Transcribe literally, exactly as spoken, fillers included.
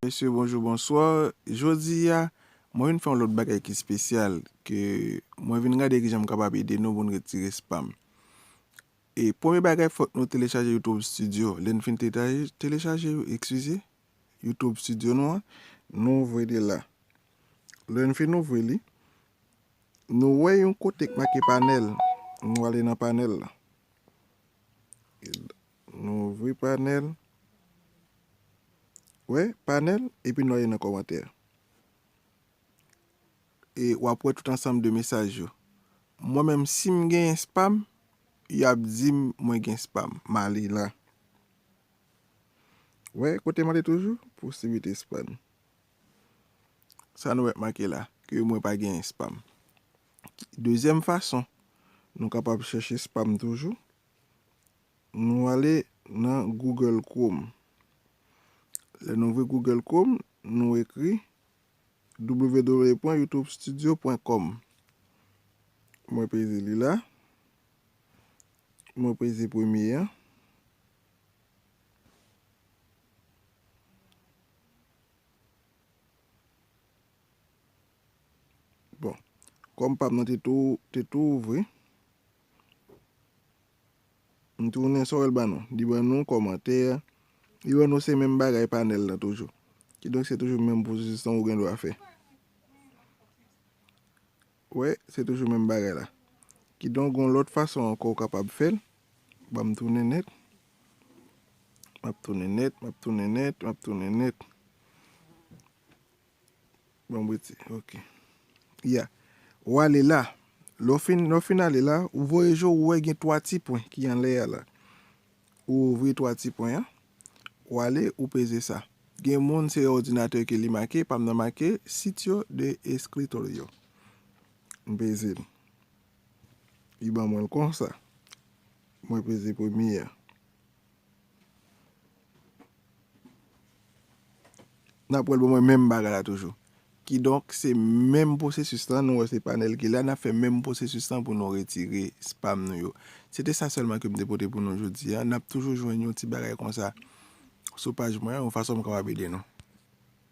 Mesye, bonjou, bonswa. Jodi a, mwen vin fè yon lòt bagay ki espesyal, ke mwen vin gade kijan m kapab ede nou pou n retire spam. E premye bagay, fòk nou telechaje YouTube Studio. Lè n fin telechaje, telechaje, eskize, YouTube Studio nou an, nou ouvri li la. Lè n fin ouvri li, nou wè yon kote k make panèl. Nou ale nan panèl la. Nou ouvri panèl. Wè, panèl, epi nou ale nan kòmantè. E w ap wè tout ansanm de mesaj yo. Mwen menm, si m genyen spam, y ap di m mwen gen spam. M ale la. Wè, kote m ale toujou, posiblite spam. Sa nou wè k make la, ke mwen pa genyen spam. Dezyèm fason, nou kapab chèche spam toujou. Nou ale nan Google Chrome. Lè nou ouvri Google Chrome, nou ekri w w w pwen youtube studio pwen com. Mwen peze li la. Mwen peze premye an. Bon, kòm pa m nan te tou, te tou ouvri, m tounen sa w wè l ban nou. Li ban nou kòmantè. Li ban nou se menm bagay panèl la toujou. Kidonk, se toujou menm pwosesisyon ou gen dwa fè. Wè, se toujou menm bagay la. Kidonk, gon lòt fason ankò ou kapab fè l. Ban m tounen nèt. M ap tounen nèt, m ap tounen nèt, m ap tounen nèt. Bon, m retire, ok. Ya. Ou ale la. Lè w fin, lè w fin ale la, ou voye je w, ou wè gen twa ti pwen ki anlè a la. Ou ouvri twa ti pwen an. Ou ale, ou peze sa. Gen moun se òdinatè ke li make, pa m nan make sitio de escritorio. M peze l. Li ban mwen l konsa. Mwen peze premye an. N ap wè l ban mwen menm bagay la toujou. Kidonk, se menm pwosesis lan, nou wè se panèl ki la, n ap fè menm pwosesis lan pou nou retire spam nou yo. Se te sa sèlman ke m te pote pou nou jodi a. N ap toujou jwenn yon ti bagay konsa sou paj mwen, yon fason m kapab ede nou.